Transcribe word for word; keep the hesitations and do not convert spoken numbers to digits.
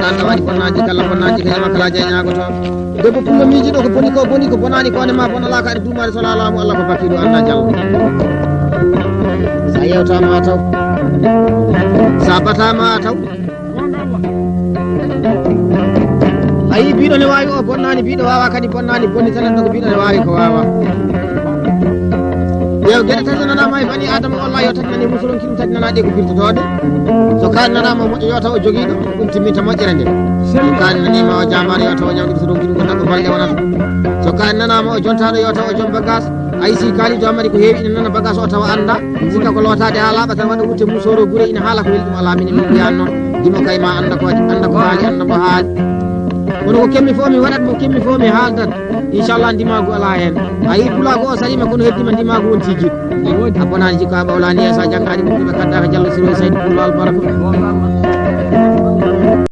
An a waɗi bonnaaji, kala bonnaaji ka yama kala jey ñaagoto. Debbo pullo miijiɗo ko boni ko boni, ko bonaani ko ne ma bonalaaka aɗa duumaade so laalaamu Allah ko bakiiɗo annda Jallo. Sa yewtaama a taw. Sa bataama a taw. A yii biiɗo ne waawi o bonnaani, biiɗo waawaa kadi bonnaani, bonni tan neɗɗo ko biiɗo ne waawi ko waawaa. Yo geɗe tati nanaama e bani Adama, wallahi yo tati nani musulunki ɗum tati nana ɗe ko firtotooɗe. So kaari nanaama o moƴƴo yo taw o jogiiɗo, ɗum timminta moƴƴere nde. So kaari naniima o jaamaano yo taw o ñawɗi so ronki ɗum ko naggo balɗe wonata. So kaari nanaama o jontaaɗo yo taw o jom bagas. A yii si kaaliido Amari ko heewi ina nana bagas o tawa annda. Sikka ko lootaade haa laaɓa tan waɗa wutte musoro gure ina haala ko weli ɗum alaa minen min mbiyan noon. Dimo kay ma annda ko annda ko haali annda ko haali. Kono ko kemmi fof mi waɗat mo kemmi fof mi haaldat. Inchallah ndimaagu alaa heen. A yii pulaagu o sariima kono heddima ndimaagu wonti jiɗ. A bonaani jikko a ɓawlaani yeeso a janngaani ɓurɗo ɓe kaddaaka Jallo Siro e Saydu Pullo Albaraka.